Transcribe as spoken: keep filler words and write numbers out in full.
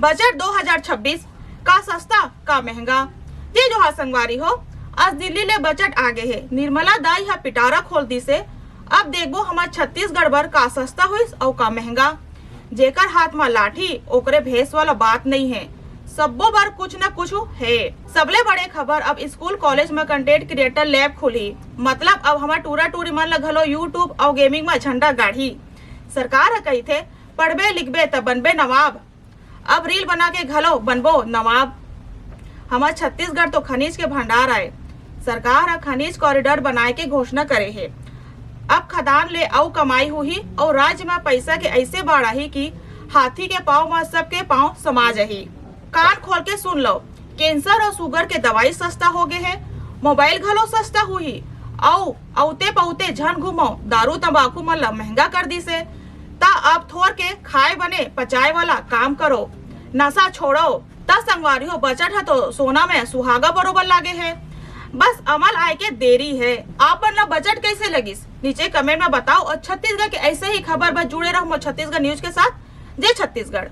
Budget दो हज़ार छब्बीस, का सस्ता का महंगा। जी जोहार संगवारी हो, आज दिल्ली ले बजट आ गे हे। निर्मला दाई ह पिटारा खोल दिस हे। अब देखबो हमर छत्तीसगढ़ बर का सस्ता होइस अउ का महंगा। जेकर हाथ म लाठी ओकरे भेस वाला बात नइ हे, सब्बो बर कुछ न कुछ हे। सबले बड़े खबर, अब स्कूल कॉलेज म कंटेंट क्रिएटर लैब खुलही, मतलब अब हमर टूरा टूरी मन ल घलो YouTube अउ गेमिंग म झंडा गाड़ही। सरकार ह कहिथे पढ़बे लिखबे त बनबे नवाब। अब रील बना के घलो बनबो नवाब। हमर छत्तीसगढ़ तो खनिज के भंडार आय। सरकार ह खनिज कॉरिडोर बनाए के घोषणा करे हे। अब खदान ले अउ कमाई होही अउ राज्य म पइसा के अइसे बाढ़ आही कि हाथी के पाँव म सबके पाँव समा जाही। कान खोल के सुन लो, कैंसर अउ शुगर के दवाई सस्ता हो गे हे, मोबाइल घलो सस्ता होही। अउ अउते पउते झन घूमो, दारू तंबाकू मन ल महंगा कर दिस हे। त अब थोर के खाए बने पचाए वाला काम करो, नशा छोड़ो। त संगवारी हो, बजट ह तो सोना में सुहागा बरोबर लागे हे, बस अमल आए के देरी हे। आप मन ला बजट कैसे लगिस, नीचे कमेंट में बताओ। और छत्तीसगढ़ के ऐसे ही खबर बर जुड़े रहो मोर छत्तीसगढ़ न्यूज के साथ। जय छत्तीसगढ़।